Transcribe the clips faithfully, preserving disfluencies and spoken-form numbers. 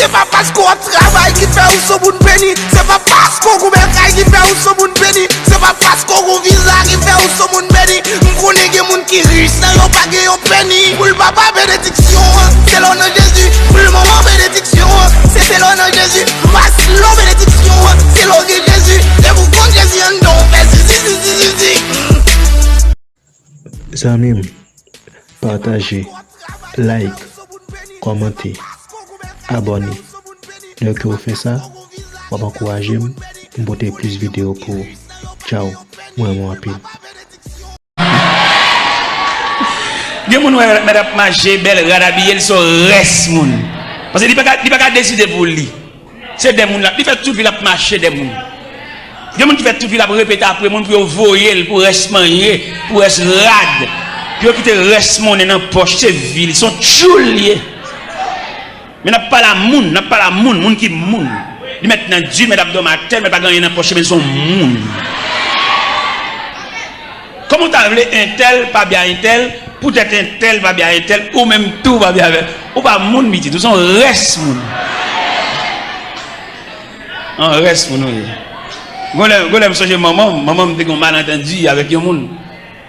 Se pa paske w ap travay ki fè ou se moun beni. Se pa paske w goumen kay ki fè ou se moun beni. Se pa paske w gon viza ki fè ou se moun beni. M konnen gen moun ki rich nan yo pa gen yon peni. Pou l papa benediksyon an, se lò nan Jezi. Pou l manman benediksyon an, se se lò nan Jezi. Mas lò benediksyon an, se lò gen Jezi. Depi w konn Jezi anndan w fè zizi zizi zizi. Zanmi m, pataje, like, kòmante, abòne. Lè ke w fè sa, w ap ankouraje m pou m pote plis videyo pou ou. Tchaw, m renmen w anpil. Gen moun wè mèt ap mache, bèl rad abiye, l se yon rès moun. Paske li pa ka, li pa ka deside pou li. Se dè moun l ap, li fè tout vi l ap mache dè moun. Gen moun ki fè tout vi l ap repete apre moun pou yo voye l, pou rès manje, pou rès rad, pou yo kite rès monnen nan pòch, se vi l, se yon tchoul li ye. Men n ap pale a moun, n ap pale a moun, moun ki moun. Li mèt nan di, mèt ap dòmi atè, mèt pa gen anyen nan pòch, men l se yon moun. Kòman w ta vle entèl pa byen a entèl, poutèt entèl pa byen a entèl, ou menm tou pa byen avè l? Ou pa moun, pitit, ou se yon rès moun. Yon rès moun ou ye. Gon lè, gon lè m sonje manman m, manman m te gen yon malantandi avèk yon moun.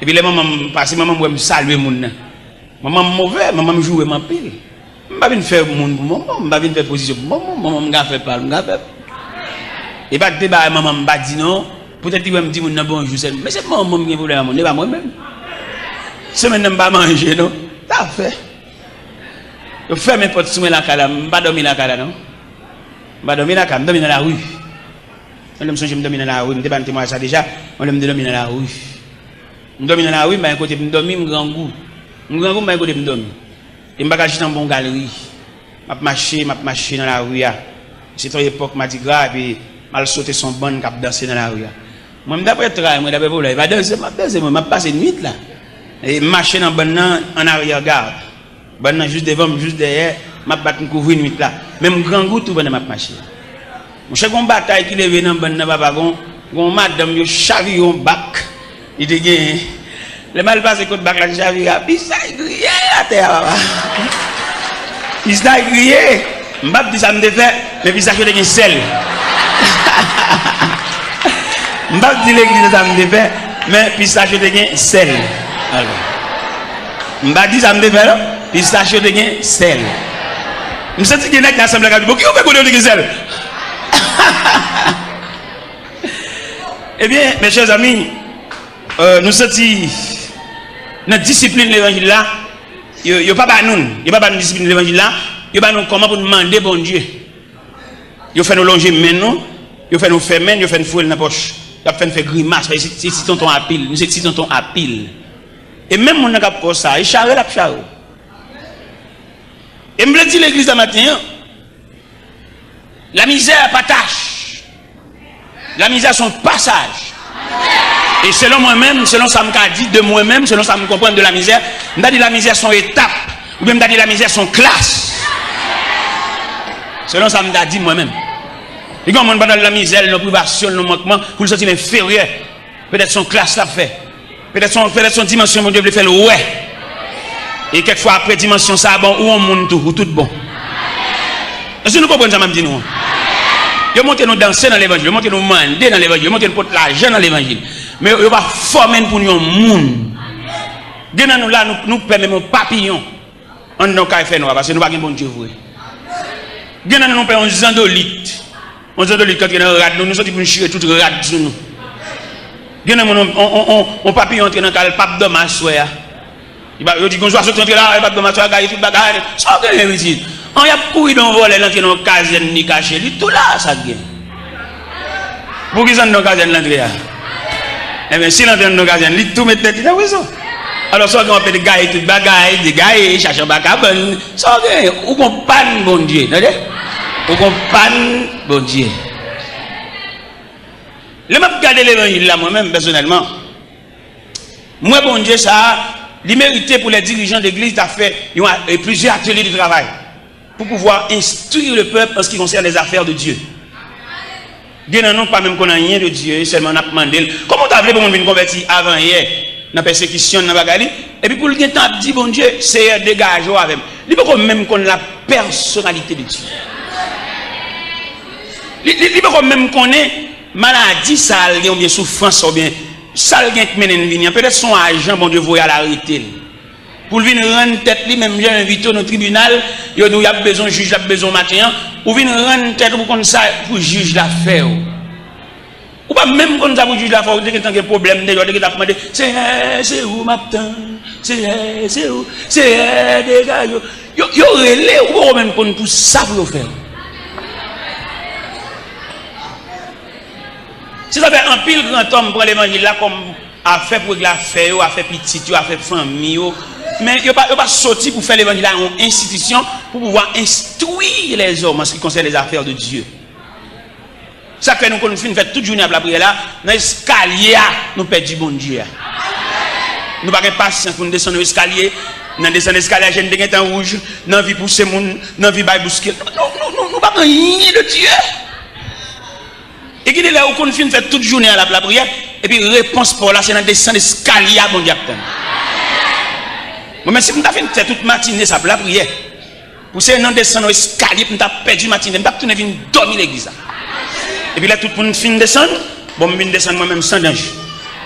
Epi lè manman m pase, manman m wè m salye moun nan. Manman m move, manman m joure m anpil. M pa vin fè moun pou manman m, m pa vin fè pozisyon pou manman m, manman m ka fè pa l, m ka fè. E pa t de bagay manman m pa di non, poutèt li wè m di moun nan bonjou sèlman. Men se manman m gen pwoblèm ak moun, e pa mwen menm. Semèn nan m pa manje non. Sa fè. Yo fèmen pòt sou mwen lakay la, m pa dòmi lakay la non. M pa dòmi lakay, m dòmi nan lari. Yon lè m sonje m dòmi nan lari, m te ba n temwayaj sa deja, yon lè m te dòmi nan lari. M dòmi nan lari, m pa gen kote pou m dòmi, m grangou. M grangou, m pa gen kote pou m dòmi. E m pa ka chita anba yon galri. M ap mache, m ap mache nan lari a. Se te yon epòk madigra, epi m al sote sou yon bann k ap danse nan lari a. Mwen, m daprè tray mwen, daprè volay, pa danse, m ap danse, mwen, m ap pase nwit la. E m mache nan bann nan an aryè gad. Bann nan jis devan m, jis dèyè, m ap bat m kouvri nwit la. Men m grangou tou pandan m ap mache. Monchè, gon batay ki leve nan bann nan, papa, gon, gon madanm yo chavire yon bak li te genyen. Lè m al pase kot bak la, li chavire a, pistach griye atè a, papa. Pistach griye. M p ap di sa m te fè, men pistach yo te gen sèl. M p ap di legliz sa m te fè, men pistach yo te gen sèl. Alò. M pa di sa m te fè non. Pistach yo te gen sèl. M santi gen nèg nan asanble a k ap di, "Bon, ki ou fè kote yo te gen sèl?" Ebyen, mes chers amis, euh, nou santi nan disiplin levanjil la, yo, yo pa ba nou, yo pa ba nou disiplin levanjil la, yo ba nou kòman pou nou mande Bondye. Yo fè nou lonje men nou, yo fè nou fèmen l, yo fè n foure l nan pòch. Y ap fè n fè grimas, paske se, se ti tonton apil, nou se ti tonton apil. E menm moun nan k ap fè w sa, e chare l ap chare w. E m vle di legliz la maten an, la misère pa tâche. La misère se yon pasaj. E selon mwen menm, selon sa m ka di de mwen menm, selon sa m konprann de la misère, m ta di la misère se yon etap, oubyen m ta di la misère se yon klas. Selon sa m ta di mwen menm. Li gen yon moun pandan l nan mizè, l nan privasyon, l nan mankman, pou l santi l enferyè. Petèt se yon klas l ap fè. Petèt se yon, petèt se yon dimansyon Bondye vle fè l wè. E kèk fwa apre dimansyon sa a, bon, ou yon moun tou, ou tout bon. Èske nou konprann sa m ap di nou an? Yo montre nou danse nan levanjil, yo montre nou mande nan levanjil, yo montre nou pot lajan nan levanjil. Men yo, yo pa fòme n pou n yon moun. Gen nan nou la, nou, nou pè menm yon papiyon anndan yon kay fènwa, paske nou pa gen Bondye vre. Gen nan nou, nou pè yon zandolit. Yon zandolit k antre nan rad nou, nou soti pou n chire tout rad sou nou. Gen nan moun, on, on, on, on papiyon antre nan kay, l p ap dòmi aswè a. Li pa, yo di, gon zwazo k antre la, l p ap dòmi aswè a, gaye tout bagay. Sa w genyen, pitit? An, y ap kouri de yon vòlè, l antre nan yon kazèn, li kache, li tou la, sa k gen? Poukisa anndan yon kazèn l antre a? Ebyen, si l antre anndan yon kazèn, li tou met tèt li nan prizon. Alò, sa w gen, w ap mete gaye tout bagay, degaye, chache anba kabann. Sa w gen, ou gon pàn Bondye, tande? Ou gon pàn Bondye. Lè m ap gade levanjil la, mwen menm, pèsonèlman, m wè Bondye sa a, li merite pou lè dirijan legliz ta fè yon a-, e, plizyè atelye de travay pou pouvwa enstwi le pèp an se ki konsène lè zafè de Dye. Gen nan nou pa menm konn anyen de Dye, sèlman n ap mande l. Kòman w ta vle pou moun vin konvèti avan yè nan pèsekisyon, nan bagay li, epi pou l gentan ap di Bondye, Seyè, degaje w avè m? Li poko menm konn la pèsonalite de Dye. Li, li, li poko menm konnen maladi sa l gen oubyen soufrans sa oubyen sa l gen k mennen l vini an. Petèt se yon ajan Bondye voye al arete l. Pou l vin rann tèt li, menm jan yo envite w nan tribinal, yo di w y ap bezwen jij la, ap bezwen w maten an, ou vin rann tèt ou pou konn sa pou jij la fè w. Ou pa menm konn sa pou jij la fè w, ou te gentan gen pwoblèm deja, ou te gentan ap mande, Seyè, se ou m ap tann, Seyè, se ou, Seyè, degaje w. Yo, yo rele, ou poko menm konn pou sa pou yo fè w. Se sa fè anpil grantòm pran levanjil la kòm afè pou regle afè yo, afè pitit yo, afè fanmi yo. Men yo pa, yo pa soti pou fè levanjil la yon enstitisyon pou pouvwa enstwi lèzòm an se ki konsène lèzafè de Dye. Sa k fè nou konn fin fè tout jounen ap lapriyè la, nan eskalye a, nou pèdi Bondye a. Nou pa gen pasyans pou n desann yon eskalye, nan desann eskalye a, je n te gentan wouj, nan vi pouse moun, nan vi bay bouske. Nou, nou, nou, nou pa gen anyen de Dye. E gen de lè ou konn fin fè tout jounen an l ap lapriyè, epi repons pa w la se nan desann eskalye a Bondye ap tann. Mwen menm si m ta fin fè tout matine sa ap lapriyè, pou se nan desann yon eskalye pou m ta pèdi matine, m t ap tounen vin dòmi legliz la. Epi lè tout moun fin desann, bon m vin desann mwen menm san danje.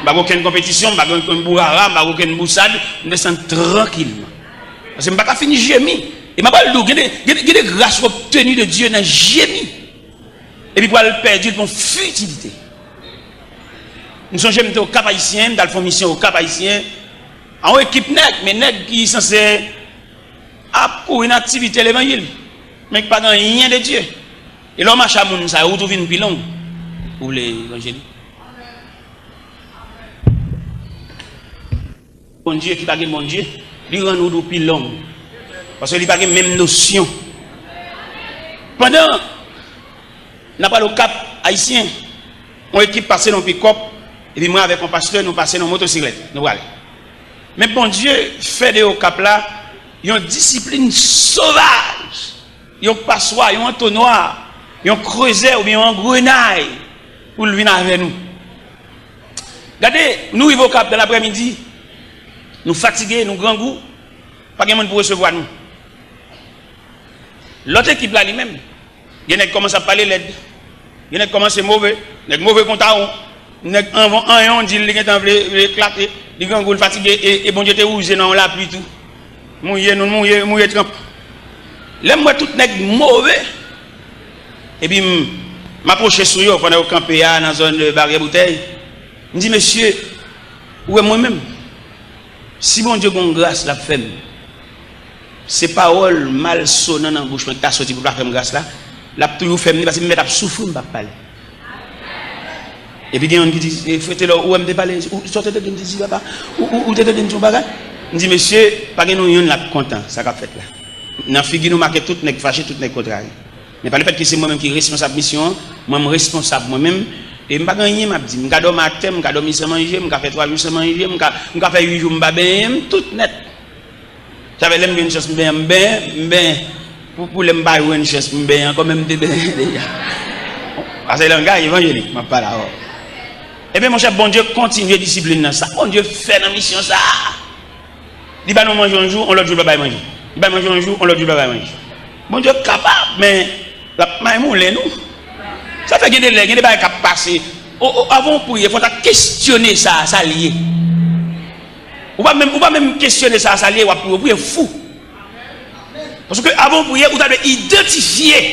M pa gen okenn konpetisyon, m pa gen okenn bourara, m pa gen okenn bousad, m desann trankilman. Paske m pa ka fin jemi. E m ap al di w, gen de, gen de, gen de gras w obteni de Dye nan jemi. Epi pou al pèdi l pou yon fitilite. M sonje m te Okap Ayisyen, m t al fè yon misyon Okap Ayisyen, a yon ekip nèg, men nèg ki sanse ap kouri nan aktivite levanjil, men ki pa gen anyen de Dye. E lè w mache a moun sa yo, wout ou vin pi long. Ou vle evanjelik? Bondye ki pa gen Bondye, li rann wout ou pi long. Paske li pa gen menm nosyon. Pandan n ap pale Okap Ayisyen, yon ekip pase nan pikòp, epi mwen avèk yon pastè, nou pase nan motosiklèt, nou prale. Men Bondye fè de Okap la yon disiplin sovaj, yon paswa, yon antonwa, yon krezè oubyen yon angrenay pou l vin avè nou. Gade, nou rive Okap dan laprèmidi, nou fatige, nou grangou, pa gen moun pou resevwa nou. Lòt ekip la li menm, gen nèg kòmanse ap pale lèd, gen nèg kòmanse move, nèg move kon tawon, nèg anvan anyon di l li gentan vle, vle eklate, li grangou, l fatige, e, e Bondye te wouze nan yon lapli tou. Mouye, nou mouye, mouye tranp. Lè m wè tout nèg move, epi m, m apwoche sou yo pandan yo kanpe a nan zòn, e, Baryè Boutèy. M di, mesye, ou wè mwen menm? Si Bondye gon gras l ap fè m, se pawòl malsonan nan bouch mwen ki ta soti pou l pa fè m gras la, l ap toujou fè m li, paske m mèt ap soufri, m p ap pale. Epi gen youn ki di, e, frè Telò, ou wè m te pale, ou, sa w te tande m te di, papa? Ou, ou, ou te tande m di yon bagay? M di, mesye, pa gen nou youn la k kontan sa k ap fèt la. Nan figi nou make tout nèg fache, tout nèg kontrarye. Men pa lefèt ke se mwen menm ki responsab misyon an, mwen m responsab mwen menm, e m pa gen anyen m ap di. M ka dòmi atè, m ka dòmi san manje, m ka fè twa jou san manje, m ka, m ka fè uit jou m pa benyen, m tout nèt. Sa fè lè m jwenn chans m benyen, m benyen, m benyen. Pou, pou lè m pa jwenn chans m benyen ankò, men m te benyen deja. Paske langaj evanjelik, m ap pale avè w. Ebyen, monchè, Bondye kontinye disiplin nan. Sa Bondye fè nan misyon sa a? Li ba nou manje yon jou, yon lòt jou, li pa bay manje. Li bay manje yon jou, yon lòt jou, li pa bay manje. Bondye kapab, men l ap maymoulen nou. Sa fè gen de lè, gen de bagay k ap pase. O, o, avan w priye, fò w ta kesyone sa, sa l ye. Ou pa menm, ou pa menm kesyone sa, sa l ye, w ap priye, w priye fou. Paske avan w priye, ou ta dwe idantifye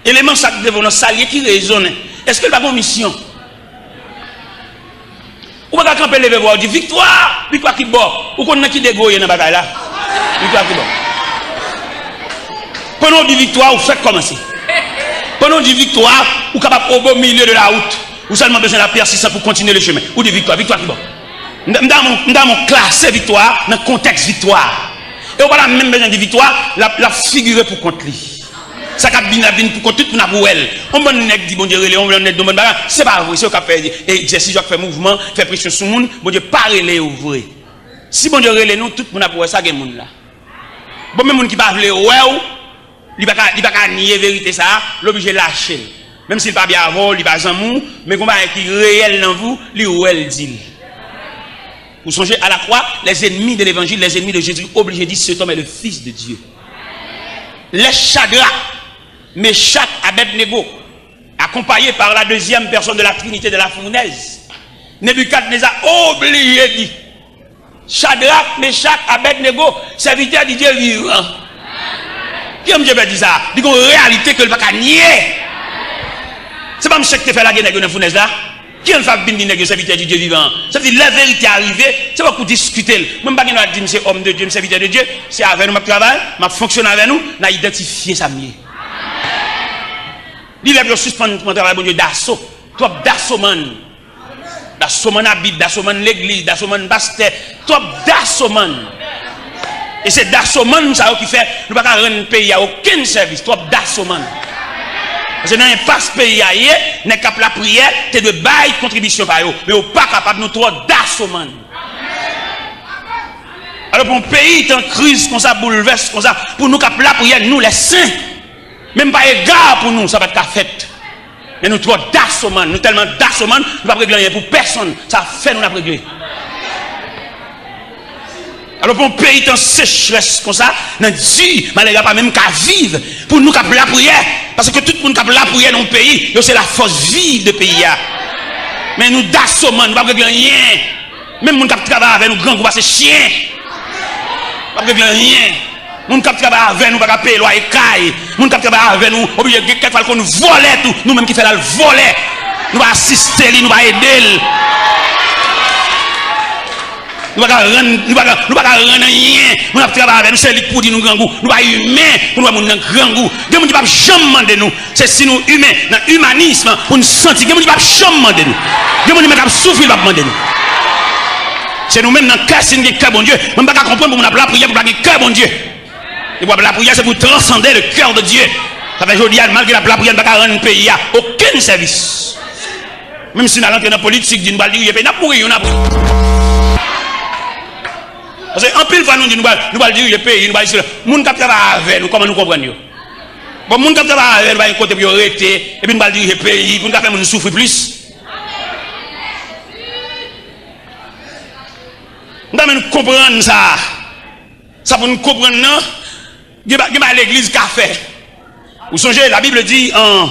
eleman sa k devan w nan sa l ye ki rezonnen. Èske l pa gen yon misyon? Ou pa ka kanpe leve bra w di, viktwa! Viktwa ki bò? Ou konn nan ki degre w ye nan batay la? Viktwa ki bò? Pandan w di viktwa, ou fèk kòmanse. Pandan w di viktwa, ou kapab au beau milieu de la route. Ou sèlman bezwen la pèsistans pou kontinye le chemen. Ou di viktwa, viktwa ki bò? M ta, m ta, m ta klase viktwa nan kontèks viktwa. E ou pa ta menm bezwen di viktwa, l ap, l ap figire pou kont li. Sa k ap vin, l ap vin pou kont tout moun ap wè l. Yon bann nèg di Bondye rele yo, yon bann nèg di yon bann bagay. Se pa vre, se yo k ap fè egzèsis, yo k ap fè mouvman, fè presyon sou moun. Bondye pa rele yo vre. Si Bondye rele nou, tout moun ap wè sa gen moun la. Bon, men moun ki pa vle wè w, li pa ka, li pa ka nye verite sa a, l oblije lache l. Menm si l pa byen avè w, li pa zanmi w, men gon bagay ki reyèl nan vi w, li wè l di l. Ou sonje, à la croix, les ennemis de l'évangile, les ennemis de Jésus, obligé di, cet homme est le Fils de Dieu. Lè Chadrak, Mechak, Abèdnego, Accompagné par la deuxième personne de la Trinité de la fournaise, Nebikadneza oblije di, Chadrak, Mechak, Abèdnego, sèvitè di Dye vivan. Ki an Dye pè di sa? Li gon reyalite ke l pa ka nye. Se pa misye ki te fè lage nèg yo nan founèz la? Ki an l fè ap vin di nèg yo sèvitè di Dye vivan an? Sa vle di lè verite a rive, se pa pou diskite l. Mwen m pa gen dwa di m se òm de Dye, m sèvitè de Dye. Se avè nou m ap travay, m ap fonksyone avè nou, n a idantifye sa m ye. Li lè pou yo sispann pran travay Bondye daso. Twòp dasomann. Dasomann a Bib, dasomann legliz, dasomann pastè. Twòp dasomann. E se dasomann sa yo ki fè nou pa ka rann peyi a okenn sèvis. Twòp dasomann. Paske nan enpas peyi a ye, nèg k ap lapriyè te dwe bay kontribisyon pa yo. Men yo pa kapab, nou twò dasomann. Alò pou yon peyi t an kriz konsa, boulvès konsa, pou nou k ap lapriyè, nou lè sen, menm pa ega pou nou, sa pa t ka fèt. Men nou twò dasomann, nou tèlman dasomann, nou p ap regle anyen pou pèsonn. Sa fè nou n ap regle. Alò pou yon peyi t an sechrès konsa, nan di, malere a pa menm ka viv, pou nou k ap lapriyè, paske tout moun k ap lapriyè nan yon peyi, yo se lafòs viv de peyi a. Men nou dasomann, nou p ap regle anyen. Menm moun k ap travay avè nou grangou pase chen. P ap regle anyen. Moun k ap travay avè nou pa ka peye lwaye kay. Moun k ap travay avè nou oblije gen kèk fwa l konn vòlè tou. Nou menm ki fè l al vòlè. Nou pa asiste li, nou pa ede l. Nou pa ka rann, nou pa ka, nou pa ka rann anyen. Moun ap travay avè nou, se li k pou di nou grangou. Nou pa imen pou nou wè moun nan grangou. Gen moun ki p ap janm mande nou. Se si nou imen, nan imanis, pou n santi. Gen moun ki p ap janm mande nou. Gen moun ki menm k ap soufri, l p ap mande nou. Se nou menm nan kè, si n gen kè Bondye. Mwen, m pa ka konprann pou moun ap lapriyè, pou l pa gen kè Bondye. E pou ap lapriyè, se pou transande le cœur de Dieu. Sa fè jodi a, malgre l ap lapriyè, n pa ka rann peyi a okenn sèvis. Menm si n al antre nan politik, di n pral dirije peyi, n ap mouri youn apre. Paske anpil fwa nou di nou pral, nou pral dirije peyi, nou pral sila. Moun k ap travay avè nou, kòman nou konprann yo? Bon, moun k ap travay avè nou pa gen kote pou yo rete, epi nou pral dirije peyi, pou nou ka fè moun soufri plis. M ta renmen nou konprann sa. Sa pou nou konprann nan, gen ba- gen bagay legliz ka fè. Ou sonje, la Bible dit en,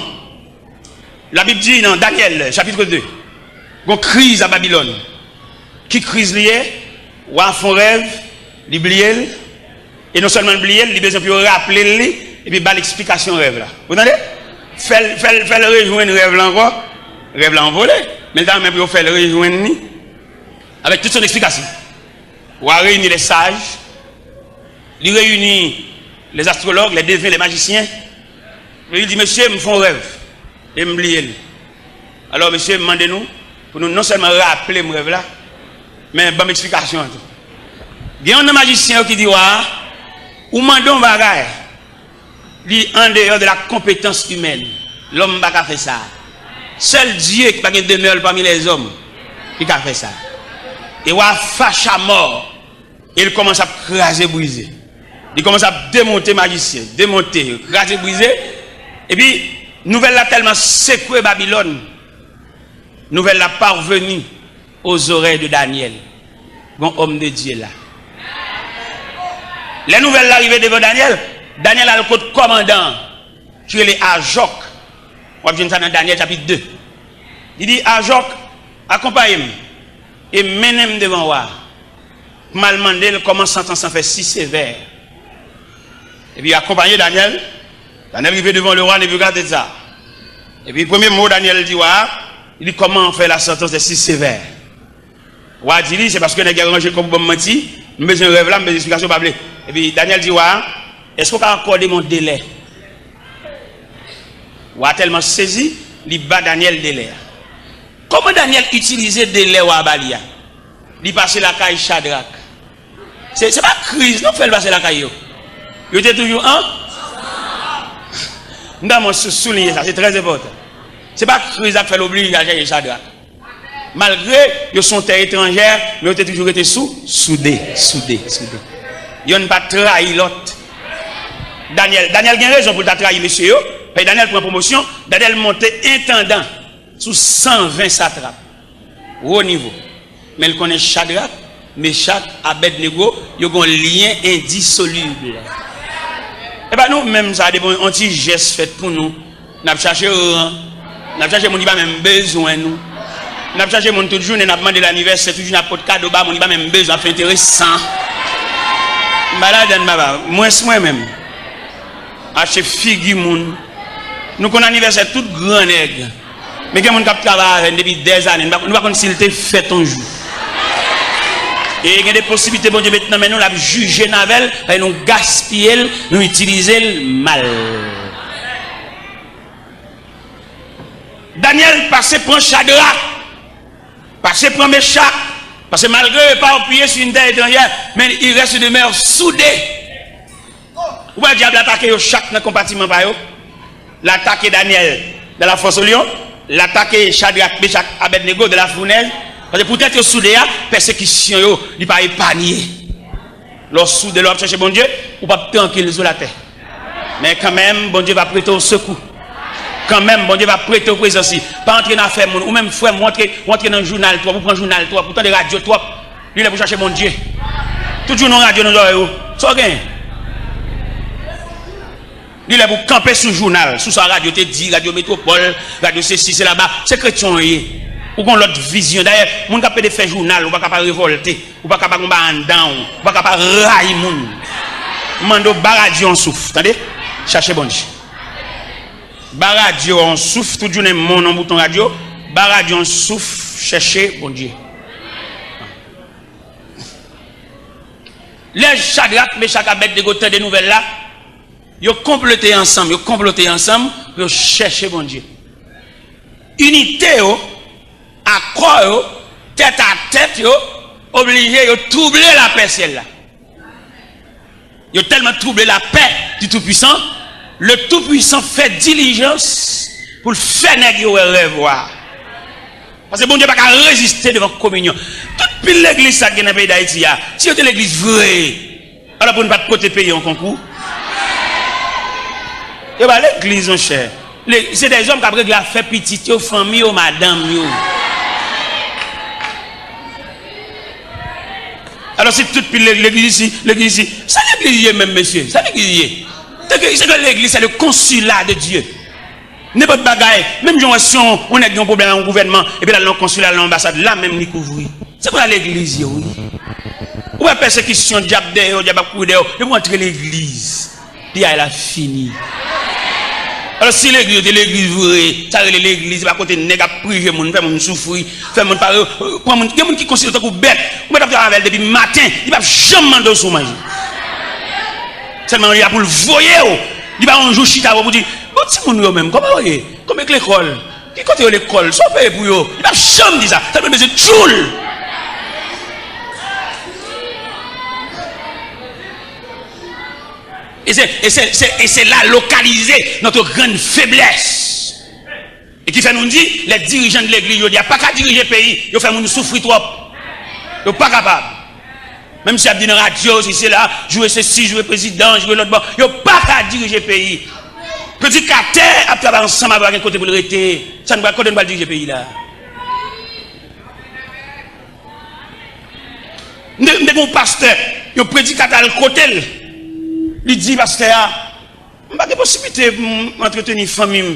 la Bible dit nan Daniel, chapitre deux, gon kriz a Babilòn. Ki kriz li ye? Wa fè yon rèv, li bliye l, e non sèlman l bliye l, li bezwen pou yo raple l li, epi ba l eksplikasyon rèv la. Ou tande? Fè l, fè l, fè l rejwenn rèv la ankò. Rèv la anvole, men l ta renmen pou yo fè l rejwenn li avèk tout son eksplikasyon. Wa reyini lè saj, li reyini lè zastrològ, lè deven, lè majisyen. Epi li di, mesye, m fè yon rèv e m bliye l. Alò, mesye, m mande nou pou nou non sèlman raple m rèv la, men ban m eksplikasyon an tou. Gen youn nan majisyen yo ki di wa a, ou mande yon bagay, li andeyò de la konpetans imèn. Lòm pa ka fè sa. Sèl Dye ki pa gen demè l pami lèzòm ki ka fè sa. E wa a fache amò. E l kòmanse ap kraze brize. Li kòmanse ap demonte majisyen, demonte, kraze brize. Epi, nouvèl la tèlman sekwe Babilòn, nouvèl la parvenu aux oreilles de Daniel. Gon òm de Dye la. Lè nouvèl la rive devan Daniel, Daniel al kot kòmandan an, ki rele Ajòk. W ap jwenn sa nan Daniel chapit de. Li di, Ajòk, akonpaye m e mennen m devan wa a, pou m al mande l kòman santans lan fè si sevè. Epi akonpaye Daniel, Daniel rive devan lewa Nebikadneza. Epi premye mo Daniel di wa a, li di, kòman fè la santans est si sévère? Wa a di li, se paske nèg yo ranje kò pou ban m manti, m bezwen rèv la, m bezwen eksplikasyon, pa vle. Epi Daniel di wa a, èske w ka akòde m yon delè? Wa a tèlman sezi, li ba Daniel delè a. Kòman Daniel itilize delè wa a ba li a? Li pase lakay Chadrak. Se, se pa kriz non k fè l pase lakay yo. Yo te toujou an. M ta renmen sou- souliye sa, se trè enpòtan. Se pa kriz la k fè l oblije al chèche Chadrak. Malgre yo se yon tè etranjè, men yo te toujou rete sou, soude, soude, soude. Yonn pa trayi lòt. Daniel, Daniel gen rezon pou l ta trayi mesye yo. Paske Daniel pran pwomosyon, Daniel monte entandan sou san ven satrap. Wo nivo. Men l konnen Chadrak, Mechak, Abèdnego, yo gen yon lyen endisolib. E pa nou menm sa, depi yon ti jès fèt pou nou, n ap chache ran. N ap chache moun ki pa menm bezwen nou. N ap chache moun tout jounen, n ap mande l anivèsè, tout jounen ap pot kado ba moun ki pa menm bezwen, ap fè enteresan. M pa ladann, papa. Mwens mwen menm. Achte figi moun. Nou konn anivèsè tout gran nèg. Men gen moun k ap travay avè n depi dèzane, nou pa, nou pa konn si l te fèt yon jou. E gen de posiblite Bondye met nan men nou, l ap jije n avè l, paske nou gaspiye l, nou itilize l mal. Danyèl pase pran Chadrak, pase pran Mechak, paske malgre yo eparpiye sur une terre étrangère, men ils restent demeurent soudés. Ou wè dyab la atake yo chak nan konpatiman pa yo. L atake Danyèl dans la fosse au lion, l atake Chadrak, Mechak, Abèdnego dans la fournaise. Paske poutèt yo soude a, pèsekisyon yo, li pa epanye. Lè w soude, lè w ap chèche Bondye, ou p ap trankil sou latè. Men kanmenm, Bondye va prete w sekou. Kanmenm, Bondye va prete w prezans li. Pa antre nan afè moun. Ou menm, frè m, ou antre, ou antre nan jounal twòp, ou pran jounal twòp, ou tande radyo twòp. Li lè pou chache Bondye. Tout jounen w radyo nan zòrèy ou. Sa w gen? Li lè pou kanpe sou jounal, sou sa radyo te di, radyo Metwopòl, radyo sesi, se laba. Se kretyen w ye. Ou gon lòt vizyon. Dayè, moun k ap pede fè jounal, ou pa ka pa revòlte. Ou pa ka pa gon bagay anndan w. Ou pa ka pa rayi moun. M mande w ba radyo yon souf, tande? Chache Bondye. Ba radyo yon souf, tout jounen moun yon bouton radyo. Ba radyo yon souf, chèche Bondye. Lè Chadrak, Mechak, Abèdnego tande nouvèl la, yo konplote ansanm, yo konplote ansanm pou yo chèche Bondye. Inite yo, akò yo, tèt a tèt yo, oblije yo twouble lapè syèl la. Yo tèlman twouble lapè di Toupwisan, le Toupwisan fè dilijans pou l fè nèg yo wè rèv wa. Paske Bondye pa ka reziste devan kominyon. Tout pil legliz sa k gen nan peyi Dayiti a, si yo te legliz vre, alò pou n pa t pote peyi an konkou. Yo pa legliz, monchè. Le, se dèzòm k ap regle afè pitit yo, fanmi yo, madanm yo. Alò, si tout pil le-, legliz isi, legliz isi, sa legliz ye menm, mesye? Sa legliz ye? Se ke, se ke legliz, se le konsilat de Dye. Nenpòt bagay, menm jan w wè si yon, yon nèg gen yon pwoblèm ak yon gouvènman, epi l al nan yon konsilat, al nan yon anbasad, la menm li kouvri. Se konsa legliz ye, wi. Ou wè pèsekisyon, dyab dèyè w, dyab ap kouri dèyè w, depi w antre legliz. Piyay la fini. Alò, si legliz yo te legliz vre, sa rele legliz, se pa kote nèg ap prive moun, fè moun soufri, fè moun pa, pran moun, gen moun ki konsidere w tankou bèt, ou mèt ap travay avè l depi maten, li p ap janm mande w si w manje. Sèlman li la pou l voye w, li pa yon jou chita pou di, bon, timoun yo menm, kòman yo ye? Kòman k lekòl? Ki kote yo lekòl? Sa w peye pou yo? Li p ap janm di sa. Sèlman l bezwen tchoul. Et c'est, et c'est, c'est, et c'est là localisée notre grande faiblesse. E ki fè nou di, lè dirijan de legliz jodi a pa ka dirije peyi, yo fè moun soufri twòp. Yo pa kapab. Menm si y ap di nan radyo, si se la, joure sesi, joure prezidan, joure lòt bò, yo pa ka dirije peyi. Predikatè ap travay ansanm avè w, pa gen kote pou l rete. Sa n pral, kote n pral dirije peyi la? M te, m te gen yon pastè, yon predikatè al kote l. Li di pastè a, m pa gen posiblite pou m antreteni fanmi m.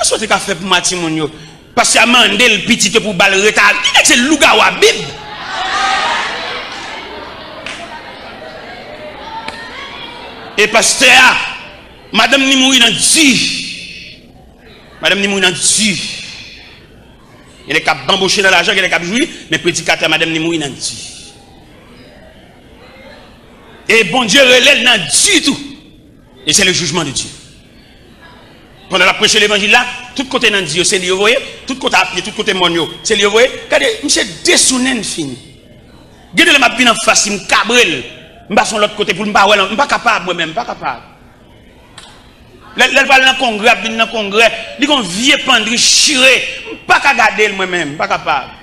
Mwen swete ka fè pou mwen timoun yo. Pastè a mande l pitit yo pou ba l reta. Li nèg se lougawou a Bib. E pastè a, madanm ni mouri nan di. Madanm ni mouri nan di. Gen nèg k ap banboche nan lajan, gen nèg k ap jwi, men predikatè a madanm ni mouri nan di. E Bondye rele l nan di tou. E se le jijman de Dye. Pandan l ap preche levanjil la, tout kote nan di yo, se li yo voye, tout kote apye, tout kote mòn yo, se li yo voye. Gade, misye desounen fini. Gen de lè m ap vin anfas li, m kabre l, m pase yon lòt kote pou l, m pa wè l, m pa kapab, mwen menm, m pa kapab. Lè, lè l pral nan kongrè, ap vin nan kongrè, li gon vye pandri chire, m pa ka gade l, mwen menm, m pa kapab.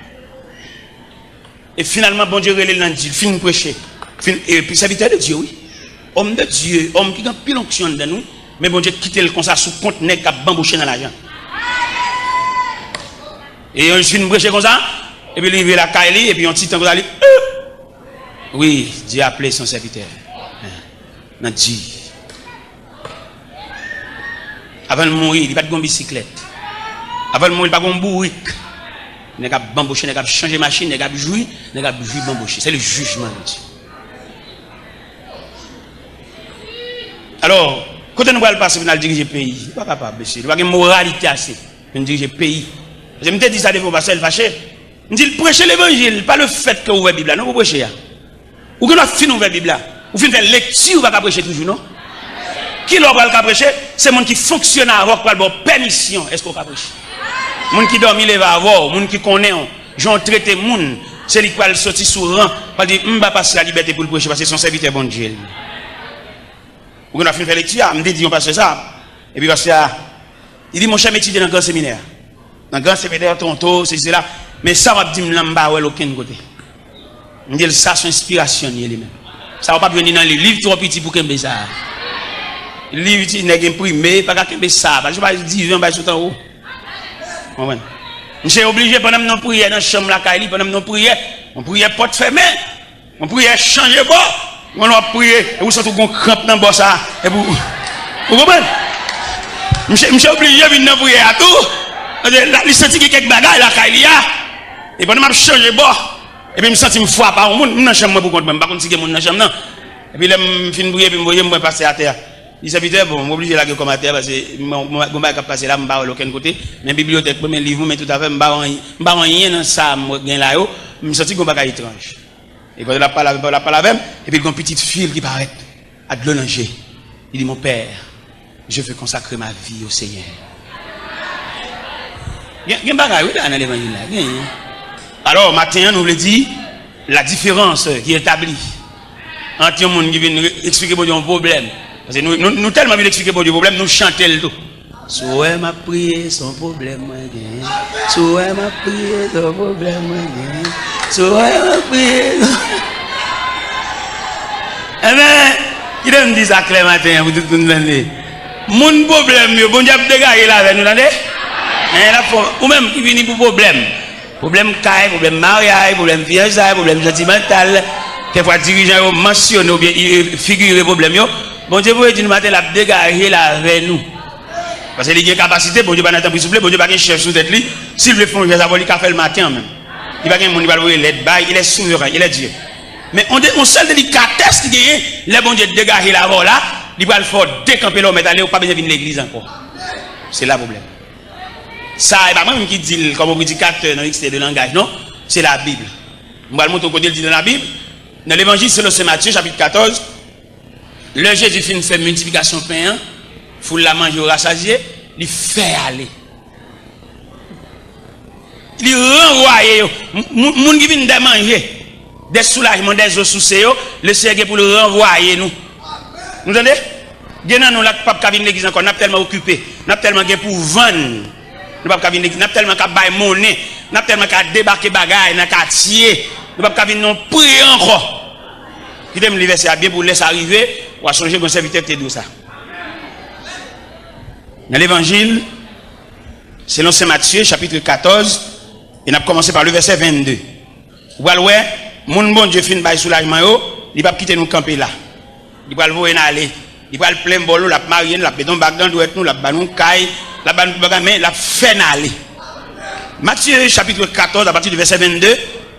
E finalman, Bondye rele l nan di, l fin preche. Fin, epi sèvitè de Dye, wi. Homme de Dieu, homme ki gen anpil onksyon anndan l, wi. Men Bondye kite l konsa sou kont nèg k ap banboche nan lajan. E yon jou fin preche konsa, epi li rive lakay li, epi yon ti tan konsa li, euh! Wi, Dye aple son sèvitè. Nan di. Avan l mouri, li pa t gen yon bisiklèt. Avan l mouri, li pa gen yon bourik. Nèg ap banboche, nèg ap chanje machin, nèg ap jwi, nèg ap jwi banboche. Se le jijman de Dye. Alò, kote nou pral pase pou n al dirije peyi? Nou pa kapab, mesye. Nou pa gen moralite ase pou n dirije peyi. Paske m te di sa devan yon pastè, l fache. M di l, preche levanjil, pa le fèt ke w ouvè Bib la, non, pou preche a. Ou gen dwa fin ouvè Bib la. Ou fin fè lekti, ou pa ka preche toujou, non. Kilè w pral ka preche? Se moun ki fonksyone avè w k pral ba w pèmisyon. Èske w ka preche? Moun ki dòmi leve avè w, moun ki konnen w, jan w trete moun, se li k pral soti sou ran, pral di, "M ba pastè a libète pou l preche, paske se yon sèvitè Bondye l ye." Ou gen dwa fin fè lekti a, m te di yon pastè sa. Epi pastè a, li di, "Monchè, m etidye nan gran seminè a. Nan gran seminè, Toronto, sesi, sela. Men sa w ap di m lan, m pa wè l okenn kote." M di l, "Sa se yon enspirasyon l ye li menm. Sa w p ap jwenn li nan liv. Liv twò piti pou kenbe sa a. Liv ti nèg enprime, pa ka kenbe sa a. Paske w pa diven, w bay sot anwo." Konprann? Misye oblije, pandan m nan priyè nan chanm lakay li, pandan m nan priyè, yon priyè pòt fèmen. Yon priyè chanje bò. Yon lè w ap priye, epi w santi w gon kranp nan bò sa a, epi w, ou konprann? Misye, misye oblije vin nan priyè a tou. Paske la, li santi gen kèk bagay lakay li a. E pandan m ap chanje bò, epi m santi m frape a yon moun, m nan chanm mwen pou kont mwen, m pa konn si gen moun nan chanm nan. Epi lè m fin priye, epi m voye, m wè pastè atè a. Li di, "Sèvitè, bon, m oblije lage kò m atè a, paske m, m, gon bagay k ap pase la, m pa wè l okenn kote. Men bibliyotèk mwen, men liv mwen, men tout afè m, m pa wè anyen, m pa wè anyen nan sa m gen la yo. M santi gon bagay etranj." E pandan l ap pale avè m, l ap pale avè m, epi l gen yon pitit fi l ki parèt ak dlo nan je. Li di, "Mon père, je veux consacrer ma vie au Seigneur." Gen, gen bagay, wi, la, nan levanjil la. Gen. Alò, maten an, nou vle di la diferans ki etabli ant yon moun ki vin re-, eksplike Bondye yon pwoblèm. Paske nou, nou, nou tèlman vin eksplike Bondye pwoblèm, nou chante l tou. Si w wè m ap priye, se yon pwoblèm mwen genyen. Si w wè m ap priye, se yon pwoblèm mwen genyen. Si w wè m ap priye, se... Enben, kite m di sa klè maten an pou tout moun tande. Moun pwoblèm yo, Bondye ap degaje l avè nou, tande? Men l ap fè, ou menm ki vini pou pwoblèm. Pwoblèm kay, pwoblèm maryaj, pwoblèm fiyansay, pwoblèm santimantal. Kèk fwa dirijan yo mansyone oubyen i-, figire pwoblèm yo. Bondye voye di nou maten l ap degaje l avè nou. Paske li gen kapasite, Bondye pa nan tanpri souple, Bondye pa gen chèf sou tèt li. Si l vle fè yon jès avè w, li ka fè l maten an menm. Li pa gen moun li pral voye lèt bay, il est souverain, il est Dieu. Men on de, on sèl delikatès li genyen, lè Bondye degaje l avè w la, li pral fè w dekanpe la w mèt ale, ou pa bezwen vin legliz ankò. Se la pwoblèm. Sa, e pa mwen menm ki di l kòm yon predikatè nan diksyonè de langaj, non. Se Labib. M pral montre w kote l di nan Labib. Nan Levanjil selon Sen Matye, chapit katòz, lè Jezi fin fè miltiplikasyon pen an, foul la manje, yo rasazye, li fè ale. Li ranvwaye yo. M-, moun, moun ki vin dè manje, dè soulajman, dè zo souse yo, Lesenyè gen pou l ranvwaye nou. Nou tande? Gen nan nou la k p ap ka vin legliz ankò. N ap tèlman okipe. N ap tèlman gen pou vann. Nou p ap ka vin legliz. N ap tèlman ka bay monnen. N ap tèlman ka debake bagay nan katye. Nou p ap ka vin nan priyè ankò. Kite m li vèsè a byen pou lè sa rive, w a sonje gen yon sèvitè ki te di w sa. Nan Levanjil selon Sen Matye, chapit katòz, e n ap kòmanse pa le vèsè vennde. Ou pral wè, moun Bondye fin bay soulajman yo, li p ap kite nou kanpe la. Li pral voye n ale. Li pral plen bòl nou, l ap marye n, l ap mete yon bag nan dwèt nou, l ap ba nou kay, l ap ba nou tout bagay, men l ap fè n ale. Matye chapit katòz, apati de vèsè vennde,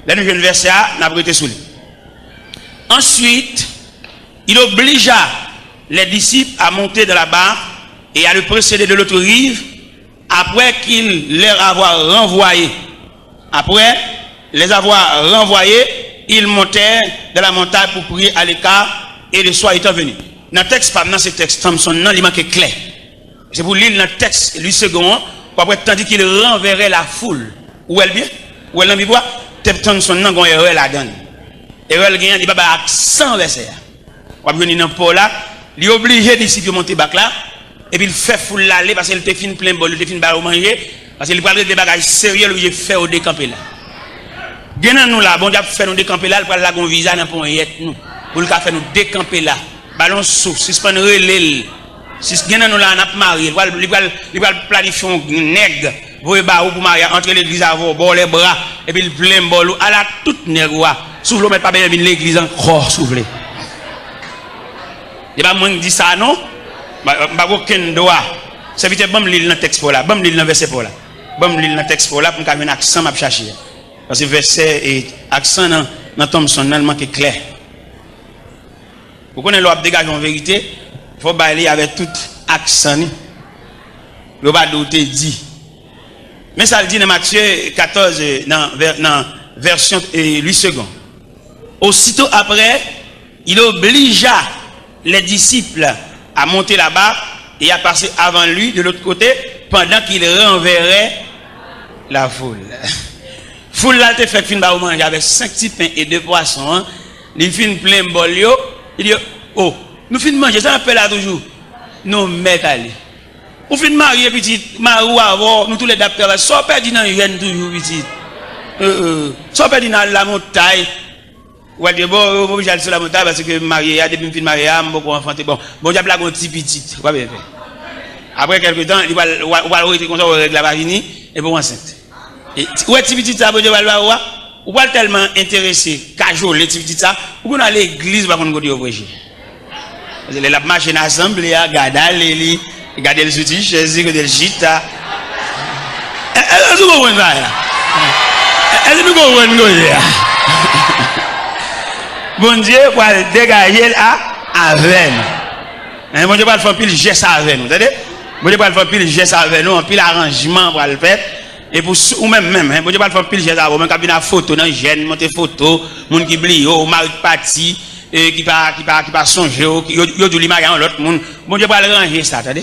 lè nou jwenn vèsè a, n ap rete sou li. Ensuite, il obligea les disciples à monter dans la barque et à le précéder de l'autre rive, après qu'il leur avoir renvoyé. Après les avoir renvoyés, ils montèrent dans la montagne pour prier à l'écart, et le soir étant venu. Nan tèks pa m nan, se tèks Thompson nan, li manke klè. Se pou li l nan tèks Louis Segond an, w ap wè, tandis qu'il renverrait la foule. Ou wè l byen? Ou wè l nan Bib la? Tèks Thompson nan gen yon erè ladan l. Erè l genyen an, li pa bay aksan vèsè a. W ap jwenn li nan pò la. Li oblije disip yo monte bak la. Epi l fè foul la ale paske l te fin plen bòl, li te fin ba yo manje. Paske li pral regle bagay serye, l oblije fè yo dekanpe la. Gen nan nou la, Bondye ap fè nou dekanpe la, l pral lage yon viza nan ponyèt nou. Pou l ka fè nou dekanpe la. Ba l yon souf, sispann rele l. Si gen nan nou la, n ap marye, li pral, li pral, li pral planifye yon nèg, voye ba ou pou marye, antre legliz avè w, ba w lèbra, epi l plen bòl ou, ala tout nèg ou a. Si w vle w mèt pa bezwen vin legliz ankò, si w vle. E pa mwen k di sa non. M pa, m pa gen okenn dwa. Sèvitè, ban m li l nan tèks pa w la, ban m li l nan vèsè pa w la. Ban m li l nan tèks pa w la pou m ka jwenn aksan m ap chache a. Paske vèsè e aksan nan, nan Thompson nan, l manke klè. Ou konnen lè w ap degaje yon verite, fò w bay li avèk tout aksan li. Yo pa di w te di. Men sa l di nan Matye katòz, nan vè-, nan vèsyon, eh, Louis Segond. Aussitôt après, il obligea les disciples à monter là-bas et à passer avant lui de l'autre côté, pendant qu'il renverrait la foule. Foul la te fèk fin ba yo manje avèk senk ti pen e de pwason an, li fin plen bòl yo, li di yo, "O, nou fin manje, sa n ap fè la toujou?" "Nou mèt ale." "Ou fin marye, pitit, mari w avè w, nou toulède ap travay. Sa w pèdi nan jèn toujou, pitit? Sa w pèdi nan al lamontay?" Ou pral di, "Bon, m oblije al sou lamontay paske m marye a, depi m fin marye a, m poko anfante." Bon, Bondye ap lage yon ti pitit, ou pa bezwen pè. Apre kèlke tan, li pral, ou pral rete konsa, wè règ la pa vini, epi w ansent. E ti, ou wè ti pitit sa Bondye pral ba ou a, ou pral tèlman enterese, kajole ti pitit sa, ou konn al legliz, ou pa konn kote yo preche. Paske lè l ap mache nan asanble a, gade ale li, gade l sou ti chèz li, kote l chita. Èske nou konprann sa la? Èske nou konprann kote a? Bondye pral degaje l a, avè nou. Hein, Bondye pral fè anpil jès avè nou, tande? Bondye pral fè anpil jès avè nou, anpil aranjman pral fèt. E pou sou, ou menm, menm, hein, Bondye pral fè anpil jès avè w, menm k ap vin ak foto nan jèn, montre foto, moun ki bliye w, mari k pati, e ki pa, ki pa, ki pa sonje w, ki, yo, yo di w li marye a yon lòt moun. Bondye pral ranje sa, tande?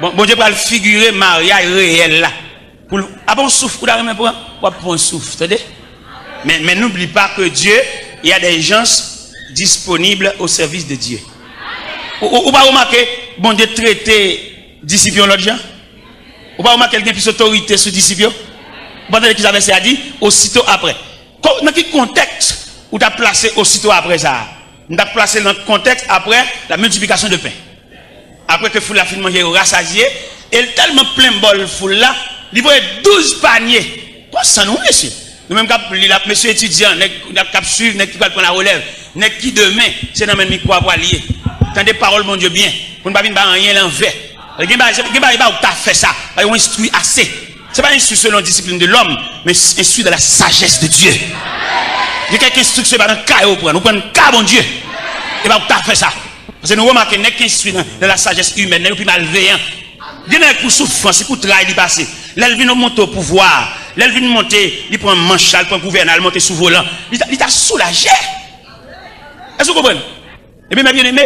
Bon, Bondye pral figire maryaj reyèl la. Pou l, apa yon souf ou ta renmen pran? W ap pran yon souf, tande? Men, men n'oublie pas que Dieu, il y a des gens disponibles au service de Dieu. Ou, ou, ou pa remake Bondye trete disip yo yon lòt jan? Ou pa remake l gen plis otorite sou disip yo? Ou pa tande kisa vèsè a di? Aussitôt après. Ko-, nan ki kontèks ou t ap plase aussitôt après sa a? M t ap plase l nan kontèks après la multiplication de pain. Apre ke foul la fin manje, yo rasazye, e l tèlman plen bòl foul la, li voye douz panye. Konsa nou, mesye. Nou menm k ap li l ap, mesye etidyan, nèg k ap swiv, nèg ki pral pran larelèv, nèg ki demen, se nan men mikwo a pral ye. Tande pawòl Bondye byen, pou n pa vin bay anyen lanvè. Gen bagay, gen bagay, gen bagay ou ta fè sa, pa yo enstwi ase. Se pa enstwi selon disiplin de lòm, men enstwi dans la sagesse de Dieu. Gen kèk enstriksyon, e pa nan ka yo pran, nou pran ka Bondye. E pa ou ta fè sa. Paske nou remake nèg ki enstwi nan, dans la sagesse humaine, nèg yo pi malveyan. Gen nèg pou soufrans, se pou tray li pase. Lè l vin monte o pouvwa, lè l vin monte, li pran manch la, li pran gouvènay, li monte sou volan. Li ta, li ta soulaje. Èske w konprann? Ebyen, mè byeneme,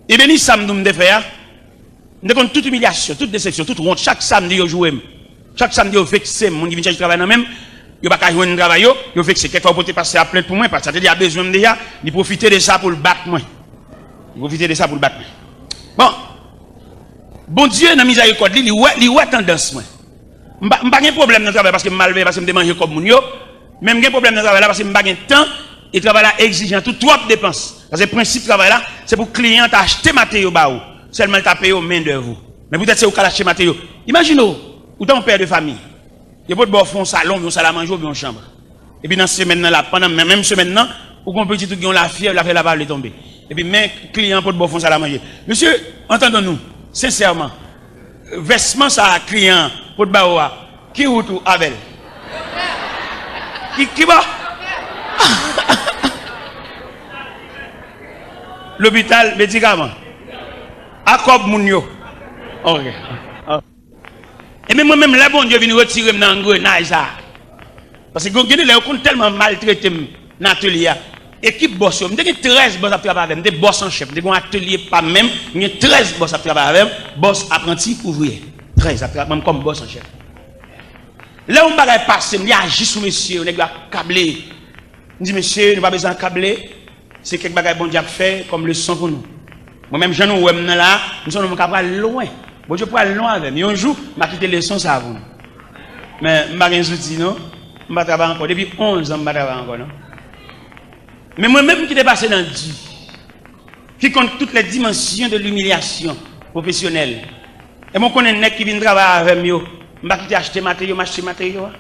ebyen, ni sa m di w m te fè a, m te konn tout imilyasyon, tout desepsyon, tout wont. Chak samdi, yo joure m. Chak samdi, yo vekse m. Moun ki vin chèche travay nan men m, yo pa ka jwenn travay yo, yo vekse. Kèk fwa, yo pote pastè a plent pou mwen, pastè a te deja bezwen m deja, li pwofite de sa pou l bat mwen. Li pwofite de sa pou l bat mwen. Bon, Bondye, nan mizèrikòd li, li wè, li wè tandans mwen. M pa, m pa gen pwoblèm nan travay paske m malveyan, paske m te manje kòb moun yo. Men m gen pwoblèm nan travay la paske m pa gen tan e travay la egzijan tou, twòp depans. Paske prensip travay la, se pou kliyan ta achte materyo ba ou. Sèlman l ta peye w mendèv ou. Men poutèt se ou k al achte materyo. Imajine w, ou ta yon pè de fanmi. Yo pot ba w fè yon salon, yon salamanje oubyen yon chanm. Epi nan semèn nan la, pandan men, menm semèn nan, ou gen yon pitit ou gen yon lafyèv, lafyèv la pa vle tonbe. Epi men kliyan an pot ba w fè yon salamanje. Mesye, entendons-nous, sensèman, vèsman sa a kliyan an pot ba ou a, ki wout ou avè l? Ki, ki bò? Lopital, medikaman. A kòb moun yo. Ok. Ebyen, mwen menm, lè Bondye vin retire m nan angrenay sa a, paske gen, gen de lè yo konn tèlman maltrete m nan atelye a. Ekip bòs yo, m te gen trèz bòs ap travay avè m, m te bòs an chèf, m te gen yon atelye pa m menm, m gen trèz bòs ap travay avè m, bòs, apranti, ouvriyè. Trèz ap travay avè m kòm bòs an chèf. Lè yon bagay pase m, li aji sou mesye yo, nèg yo akable. M di, "Mesye, nou pa bezwen akable." Se kèk bagay Bondye ap fè kòm leson pou nou. Mwen menm, jan nou wè m nan la, m se yon nonm k ap pral lwen. Bondye pral lwen avè m. Yon jou, m a kite leson sa a pou nou. Men, m pa gen zouti, non. M pa travay ankò. Depi onz an, m pa travay ankò, non. Men mwen menm ki te pase nan di, qui connaît toutes les dimensions de l'humiliation professionnelle. E mwen konnen nèg ki vin travay avè m yo, m pa kite achte materyo, m achte materyo a.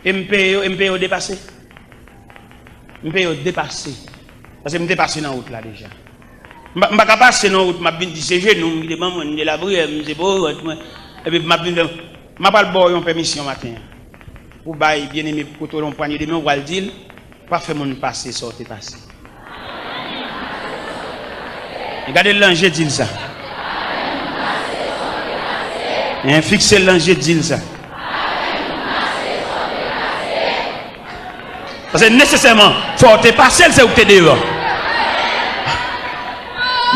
E m peye yo, e m peye yo depase. M peye yo depase. Paske m te pase nan wout la deja. M pa, m pa ka pase nan wout, m ap vin di se jenou m ki te ban mwen, m te lapriyè, m se pwovant mwen. Epi m ap vin fè. M ap al ba w yon pèmisyon maten an. Ou bay byeneme kote w yon pwanye de men, ou pral di l, pa fè moun pase sa w te pase. E gade l nan je, di l sa. Hein, fikse l nan je, di l sa. Paske nesesèman, fò w te pase l, se ou k te devan.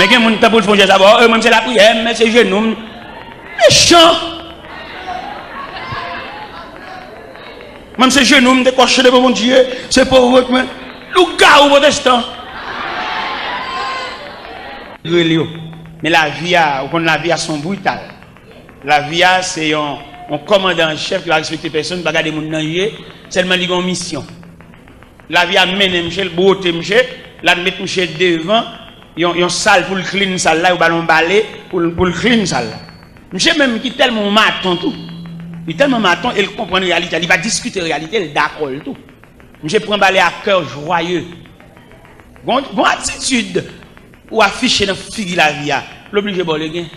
Men gen moun tanpou l fè yon jès avè w, e mwen, m se lapriyè, m se jenou, m. Mechan! Mwen, m se jenou, m te kòche devan Bondye, se pòv mwen. Lougawou pwotestan. Rele yo. Men lavi a, ou konn lavi a se yon brital. Lavi a se yon, yon kòmandan an chèf ki pa respekte pèsonn, pa gade moun nan je, sèlman li gen yon misyon. Lavi a mennen misye, l bwote misye, l al met misye devan yon, yon sal pou l clean sal la, yo ba l yon bale pou l, pou l clean sal la. Misye menm ki tèlman yon maton tou. Li tèlman maton e l konprann reyalite a, li pa diskite reyalite, l dakò l tou. Misye pran bale a kè jwaye. Gon, gon atitid ou afiche nan figi lavi a, l oblije ba w legen.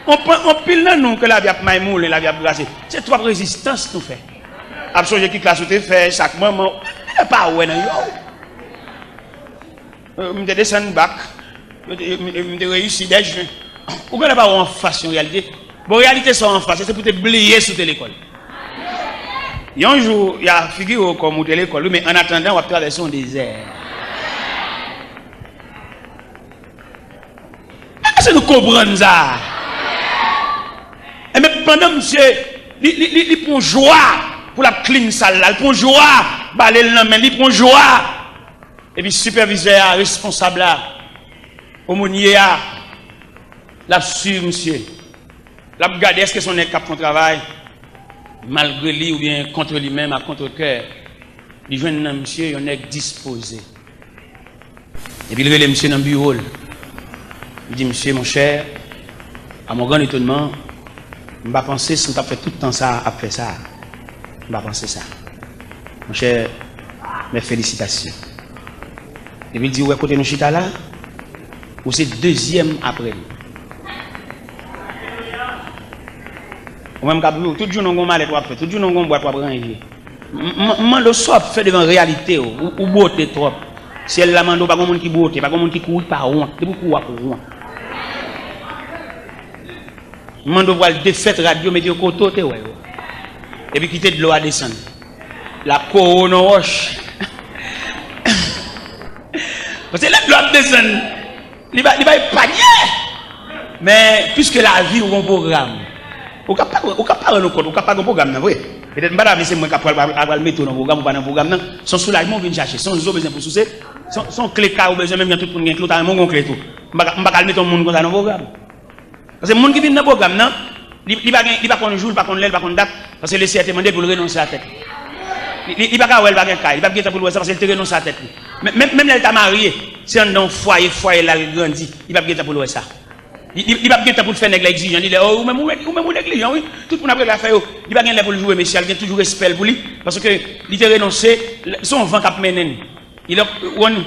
Anpil nan nou ke lavi ap maymoulen, lavi ap grase, se twòp rezistans nou fè. Ap sonje ki klas ou te fè, sa k manman w, ou genlè pa wè nan je w. M te desann bak, m te, m te reyisi dèjwen. Ou genlè pa wè anfas yon reyalite. Bon, reyalite sa w anfas, se pou te bliye si w te lekòl. Yon jou, y a figire w kòm ou te lekòl, wi, men annatandan, w ap travèse yon dezè. Èske nou konprann sa? Enben, pandan misye, li, li, li, li pran jwa pou l ap clean sal la, li pran jwa bale l nan men, li pran jwa. Epi sipèvizè a, responsab la, omonye a, l ap swiv misye. L ap gade èske se yon nèg k ap fè yon travay malgre li oubyen kont li menm, a contre-cœur. Li jwenn nan misye yon nèg dispoze. Epi l rele misye nan biwo l. Li di, "Misye, monchè, à mon grand étonnement, m pa panse si w t ap fè tout tan sa a ap fè sa a. M pa panse sa. Monchè, mes félicitations." Epi l di, "Ou wè kote nou chita la? Ou se dezyèm apre m." Ou menm k ap viv, tout jounen w gon malèt w ap fè, tout jounen w gon bwat w ap ranje. M, m, m mande w sa w ap fè devan reyalite w, ou, ou bwote twòp. Syèl la mande w, pa gon moun ki bwote, pa gon moun ki kouri pa wont. Depi w kouri, w ap wont. M mande w pral defèt rad yo, mete yo kote w te wè yo. Epi kite dlo a desann. L ap kore w nan wòch. Paske lè dlo ap desann, li pa, li pa epanye. Men, piske lavi w gon pwogram, ou ka pa, ou ka pa rann ou kont, ou ka pa gon pwogram nan vre. Petèt m pa ta vle se mwen k ap pral, pral, pral mete w nan pwogram, ou pa nan pwogram nan. Se yon soulajman w vin chache, se yon zo w bezwen pou souse, se yon, se yon kle kay ou bezwen, menm jan tout moun gen kle, w ta renmen w gon kle tou. M pa ka, m pa ka al mete yon moun konsa nan pwogram. Paske moun ki vin nan pwogram nan, li, li pa gen, li pa konn jou, li pa konn lè, li pa konn dat, paske Lesenyè te mande l pou l renonse a tèt li. Li, li, li pa ka wè, li pa gen kay, li p ap gen tan pou l wè sa, paske l te renonse a tèt li. Men, men, menm lè l ta marye, se anndan yon fwaye, fwaye l al grandi, li p ap gen tan pou l wè sa. Li, li, li p ap gen tan pou l fè nèg la egzijan, li di, "Oh, ou menm, ou, ou menm, ou neglijan, wi. Tout moun ap regle afè yo." Li pa gen lè pou l joure mesye a, li gen toujou respè l pou li, paske li te renonse, se yon van k ap mennen l. Il est, ou konn,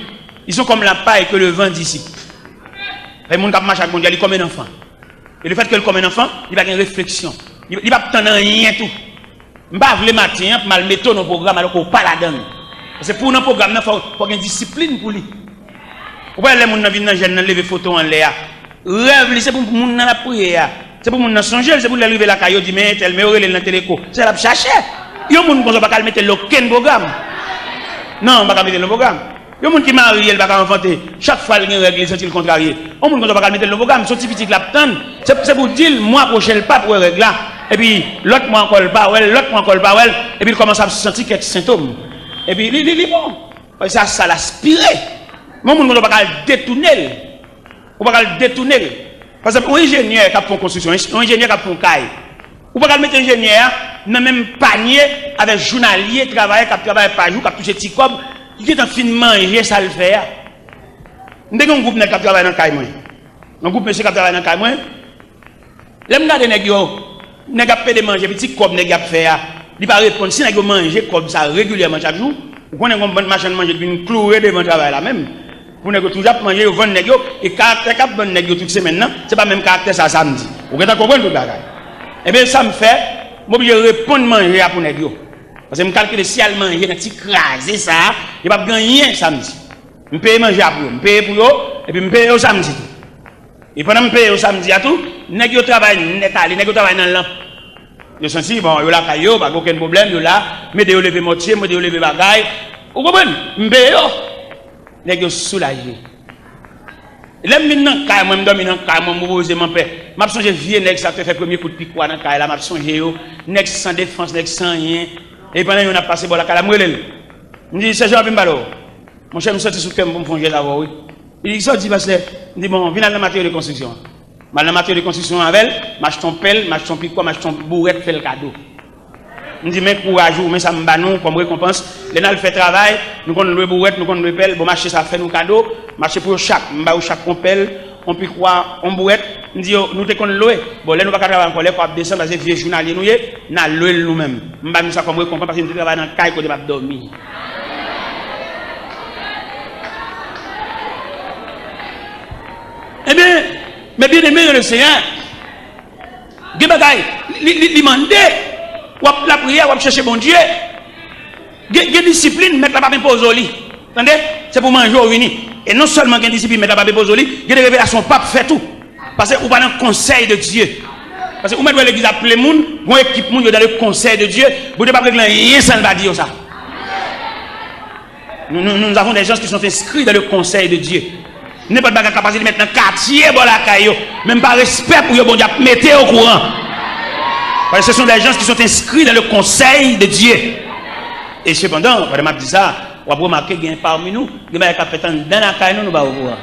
ils sont comme la paille que le vent dissipe. Fè moun k ap mache ak Bondye, li kòm yon anfan. E le fèt ke l kòm yon anfan, li pa gen refleksyon. Li, li p ap tann anyen tou. M pa vle maten an pou m al mete w nan pwogram alò ke w pa ladan l. Paske pou w nan pwogram nan, fò, fò gen disiplin pou li. Ou pa wè lè moun nan vin nan jèn nan, leve foto anlè a. Rèv li, se pou moun nan l ap priye a. Se pou moun nan sonje l, se pou lè l rive lakay yo di, "Men entèl, men yo rele l nan teleko." Se sa l ap chache. Yon moun konsa w pa ka al mete l nan okenn pwogram. Non, w pa ka mete l nan pwogram. Yon moun ki marye, l pa ka anfante. Chak fwa l gen règ, li santi l kontrarye. Yon moun konsa w pa ka al mete l nan pwogram. Se yon ti pitit l ap tann. Se, se pou di l, mwa pwochen, l p ap wè règ la. Epi, lòt mwa ankò, l pa wè l, lòt mwa ankò, l pa wè l. Epi, l kòmanse ap santi kèk sentòm. Epi, li, li, li bon. Paske se a sa l aspire. Men yon moun konsa w pa ka al detounen l. Ou pa ka al detounen l. Pa egzanp, yon enjenyè k ap fè yon konstriksyon, yon enjenyè k ap fè yon kay. Ou pa ka al mete enjenyè a nan menm panye avèk jounalye, travayè k ap travay pa jou, k ap touche ti kòb, ki gentan fin manje sa l fè a. M te gen yon gwoup nèg k ap travay nan kay mwen. Yon gwoup mesye k ap travay nan kay mwen. Lè m gade nèg yo, nèg ap pede manje, epi ti kòb nèg y ap fè a, li pa reponn. Si nèg yo manje kòb sa regilyèman chak jou, ou konnen gon bann machann manje ki vin kloure devan travay la menm. Pou nèg yo toujou ap manje, yo vann nèg yo, e karaktè k ap vann nèg yo tout semèn nan, se pa menm karaktè sa samdi. Ou gentan konprann tout bagay. Ebyen, sa m fè, m oblije reponn manje a pou nèg yo. Paske m kalkile si y al manje nan ti kraze sa a, yo p ap gen anyen samdi. M peye manje a pou yo, m peye pou yo, epi m peye yo samdi tou. E pandan m peye yo samdi a tou, nèg yo travay nèt ale, nèg yo travay nan lanp. Yo santi, bon, yo lakay yo, pa gen okenn pwoblèm, yo la, m ede yo leve mòtye, m ede yo leve bagay. Ou konprann? M peye yo. Nèg yo soulaje. Lè m vin nan kay mwen, m dòmi nan kay mwen, m repoze m anpè. M ap sonje vye nèg sa k te fè premye kout pikwa nan kay la, m ap sonje yo. Nèg san defans, nèg san anyen. E pandan youn ap pase bò lakay la, m rele l. M di, Sèjan, anpil m pale w. Monchè, m soti sou kè m pou m fè yon jès avè w, wi. Li di, "Kisa w di, pastè?" M di, "Bon, vin al nan materyo de konstriksyon an." M al nan materyo de konstriksyon an avè l, m achte yon pèl, m achte yon pikwa, m achte yon bourèt, fè l kado. M di, "Men kouraj ou, men sa m ba nou kòm rekonpans. Lè n al fè travay, nou konn lwe bourèt, nou konn lwe pèl, bon, m achte sa, fè nou kado, m achte pou yo chak, m ba yo chak yon pèl, yon pikwa, yon bourèt." M di yo, "Nou te konn lwe. Bon, lè nou pa ka travay ankò, lè kò ap desann, paske vye jounalye nou ye, n a lwe l nou menm." M ba nou sa kòm rekonpans, paske nou te travay nan kay kote m ap dòmi. Ebyen, mes bien-aimés dans le Seigneur, gen bagay, li, li, li mande, w ap lapriyè, w ap chèche Bondye. Gen, gen disiplin, mèt la p ap enpoze w li. Tande? Se pou manje w vini. E non sèlman gen disiplin, mèt la p ap enpoze w li, gen de revelasyon w p ap fè tou. Paske ou pa nan konsèy de Dye. Paske ou mèt wè legliz ap ple moun, gon ekip moun yo dans le conseil de Dieu, Bondye p ap regle anyen san l pa di yo sa. Nous, nous, nous avons des gens qui sont inscrits dans le conseil de Dieu. Nenpòt bagay kapab pase, li mèt nan katye bò lakay yo. Menm pa respè pou yo, Bondye ap mete yo okouran. Parce que ce sont des gens qui sont inscrits dans le conseil de Dieu. E sepandan, pandan m ap di sa, w ap remake gen pami nou, gen bagay k ap fèt anndan lakay nou, nou pa okouran.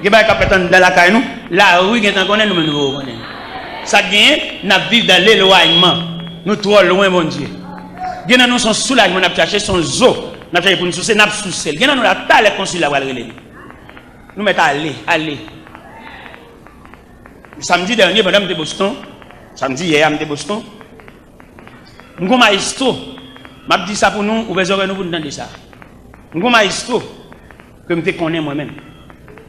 Gen bagay k ap fèt anndan lakay nou, lari gentan konnen, nou menm nou poko konnen. Sa k genyen, n ap viv dans l'éloignement. Nou twò lwen Bondye. Gen nan nou se yon soulajman n ap chache, se yon zo n ap chache pou n souse, n ap souse l. Gen nan nou la, talè konsèy la pral rele nou. Nou mèt ale, ale. Samdi dènye, pandan m te Boston, samdi yè a, m te Boston, m gon mayestwo, m ap di sa pou nou, ouvè zòrèy nou pou n tande sa. M gon mayestwo ke m te konnen mwen menm.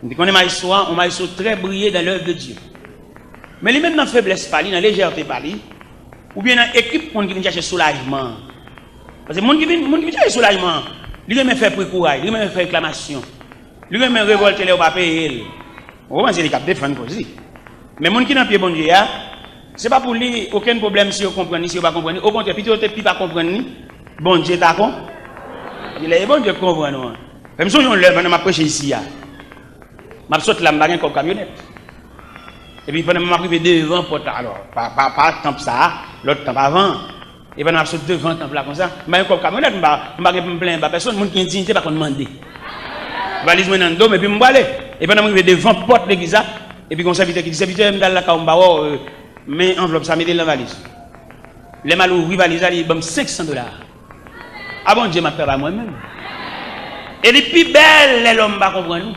M te konnen mayestwo a, yon mayestwo trè briye dans l'œuvre de Dieu. Men li menm nan feblès pa li, nan lejète pa li, oubyen nan ekip moun ki vin chache soulajman an. Paske moun ki vin, moun ki vin chache soulajman an, li renmen fè pri kouray, li renmen fè reklamasyon, li renmen revòlte lè yo pa peye l. Ou konprann, se li k ap defann koz li. Men moun ki nan pye Bondye a, se pa pou li okenn pwoblèm si yo konprann li, si yo pa konprann li. Okontrè, pito yo te pi pa konprann li, Bondye ta kon. Lè e Bondye k konprann ou an. Fè m sonje yon lè pandan m ap preche isi a. M ap sot la, m pa gen kòb kamyonèt. Epi pandan m ap rive devan pòt la, alò, pa, pa, pa tanp sa a, lòt tanp avan an. E pandan m ap sot devan tanp la konsa, m pa gen kòb kamyonèt, m pa, m pa gen pou m plenyen ba pèsonn, moun ki gen diyite pa konn mande. Valiz mwen nan do m, epi m prale. E pandan m rive devan pòt legliz la, epi gon sèvitè ki di, "Sèvitè, m t al lakay ou, m pa wè w, men anvlòp sa, mete l nan valiz." Lè m al ouvri valiz la, li ban m senk san dola. A Bondye m ap travay mwen menm. E li pi bèl lè lòm pa konprann ou.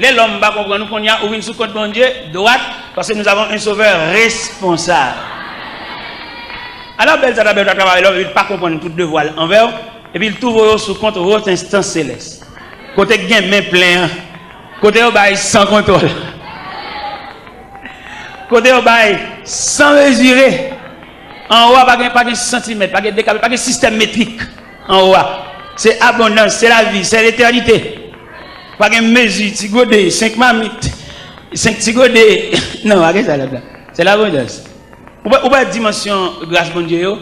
Lè lòm pa konprann ou, kounye a ou vin sou kont Bondye, dwat, paske nous avons un sauveur responsable. Ala bèl sa ta bèl ta travay lòm, epi l pa konprann tout devwa l anvè w, epi l tou voye w sou kont wot enstans selès. Kote k gen men plen an, kote yo bay san kontwòl, kote yo bay san mezire. Anwo a pa gen, pa gen santimèt, pa gen dekape, pa gen sistèm metrik anwo a. Se abondans, se lavi, se letènite. Pa gen mezi, ti gode, senk mamit, senk ti gode. Non, pa gen sa lòt la. Se labondans. Ou pa, ou pa dimansyon gras Bondye yo,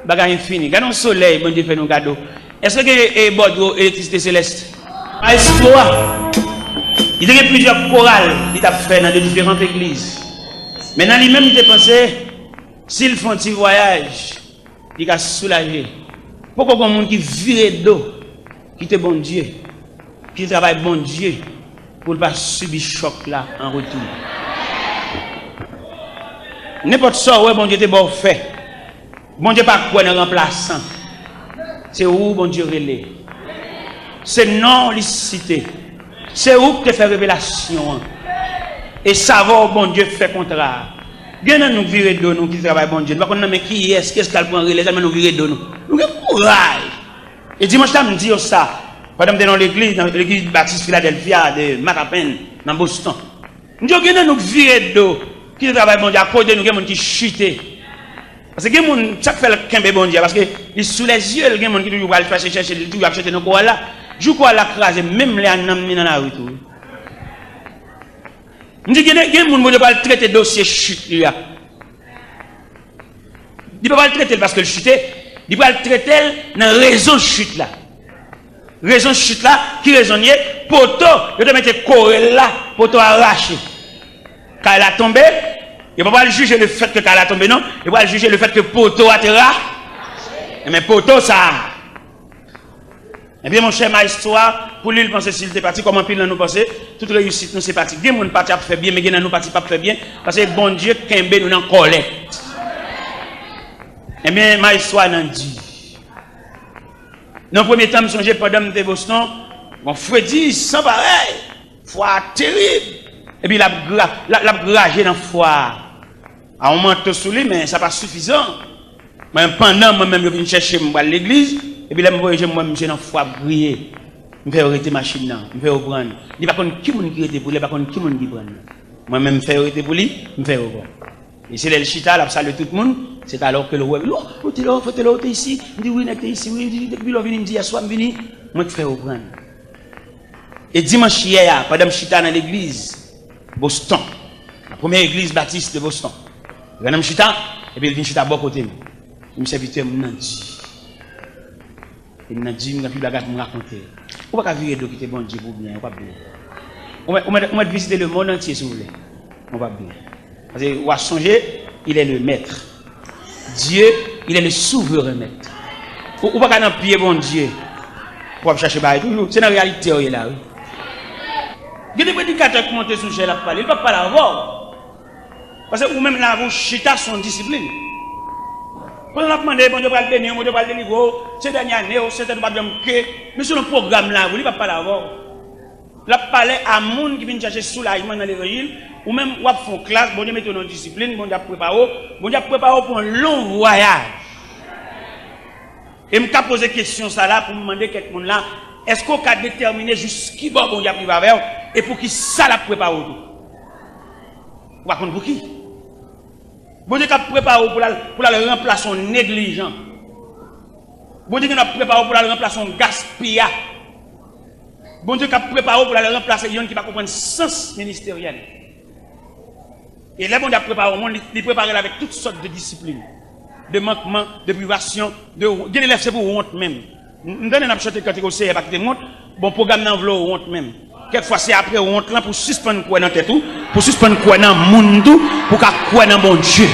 bagay enfini. Gade yon solèy Bondye fè nou kado. Èske gen, e, bòdwo elektrisite selès? Maestro a, li te gen plizyè koral li t ap fè nan de diferan legliz. Men nan li menm, li te panse, si l fè yon ti vwayaj, li ka soulaje. Poko gon moun ki vire do, kite Bondye, kite travay Bondye, pou l pa sibi chòk la an retou. Nenpòt sa w wè Bondye te ba w fè, Bondye pa kwè nan ranplasan. Se ou Bondye rele. Se non w li site. Se ou k te fè revelasyon an. E s avè w Bondye fè kontra a. Gen nan nou k vire do nou ki travay Bondye. Nou pa konn nan men kiyès, kiyès k al pran relè, sèlman nou vire do nou. Nou gen kouraj. E dimanch la, m di yo sa. Pandan m te nan yon legliz, nan legliz batis Filadèlfya de Mattapan, nan Boston. M di yo, gen nan nou k vire do. Ki se travay Bondye a? Kote nou gen moun ki chite. Paske gen moun, sa k fè l kenbe Bondye a, paske li sou lèzye l, gen moun ki toujou pral chèche, chèche, li toujou ap chèche nan koral la. Jou koral la kraze, menm lè a nanm li nan lari tou. M di, gen, gen moun Bondye pral trete dosye chit li a. Li pa pral trete l paske l chite, li pral trete l nan rezon chit la. Rezon chit la, ki rezon l ye? Poto, yo te mete kore l la, poto a rache. Kay la tonbe, yo pa pral jije le fèt ke kay la tonbe non, yo pral jije le fèt ke poto a te rache. Enben poto sa a. Ebyen monchè, maestro a, pou li, l panse si l te pati, kòm anpil nan nou panse, tout reyisit nou se pati. Gen moun pati ap fè byen, men gen nan nou pati p ap fè byen, paske Bondye kenbe nou nan kòlèt. Ebyen maestro a nan di. Nan premye tan, m sonje pandan m te Boston, gon fredi san parèy, fwa a terib. Epi l ap gra, l ap, l ap graje nan fwa a. A yon manto sou li, men sa pa sifizan. Mwen, pandan mwen menm yo vin chèche m, m pral legliz, epi lè m voye je m, m wè misye nan fwa ap griye. M fè yo rete machin nan, m fè yo pran l. Li pa konn ki moun ki rete pou li, li pa konn ki moun ki pran l. Mwen menm, m fè yo rete pou li, m fè yo pran l. E se lè l chita, l ap salye tout moun, c'est alors que l wè, oh, Othello, Othello, ou te isi? M di, wi, nèg te isi, wi, li di, depi lè w vini, m di, yèswa m vini, mwen k fè yo pran l. E dimanch yè a, pandan m chita nan legliz Boston, nan premye legliz batis de Boston, grann nan m chita, epi l vin chita bò kote m. Li di m, sèvitè, m nan di. E m nan di, m gen anpil bagay pou m rakonte. Ou pa ka vire do kite Bondye pou byen, ou p ap byen. Ou mèt, ou mèt, ou mèt vizite le monde entier si w vle. Ou p ap byen. Paske w a sonje, il est le maître. Dieu, il est le souverain maître. Ou, ou pa ka nan pye Bondye pou w ap chache bagay toujou. Se nan reyalite w ye la, wi. Gen de predikatè k monte sou chè l ap pale, li p ap pale avè w. Paske ou menm lavi w chita se yon disiplin. Pandan l ap mande, Bondye pral beni w, Bondye pral delivre w, se dènye ane w, se tèt ou p ap janm ke, men selon pwogram lavi w, li p ap pale avè w. L ap pale a moun ki vin chèche soulajman nan levanjil. Ou menm, w ap fè yon klas, Bondye mete w nan yon disiplin, Bondye ap prepare w, Bondye ap prepare w pou yon long vwayaj. E m ka poze kesyon sa la pou m mande kèk moun la, èske w ka detèmine jis ki bò Bondye ap rive avè w, e pou ki sa l ap prepare w tou? Ou pa konn pou ki. Bondye k ap prepare w pou l al, pou l al ranplase yon neglijan. Bondye gen ap prepare w pou l al ranplase yon gaspiya. Bondye k ap prepare w pou l al ranplase yonn ki pa konprann sans ministeryèl. E lè Bondye ap prepare yon moun, li, li prepare l avèk tout sòt de disiplin, de mankman, de privasyon, de, gen de lè se pou wont menm. M, m tande n ap chante kantik, o Seyè, pa kite m wont. Bon, pwogram nan vle w wont menm. Kèk fwa, se apre wont lan pou w sispann kwè nan tèt ou, pou w sispann kwè nan moun tou, pou w ka kwè nan Bondye.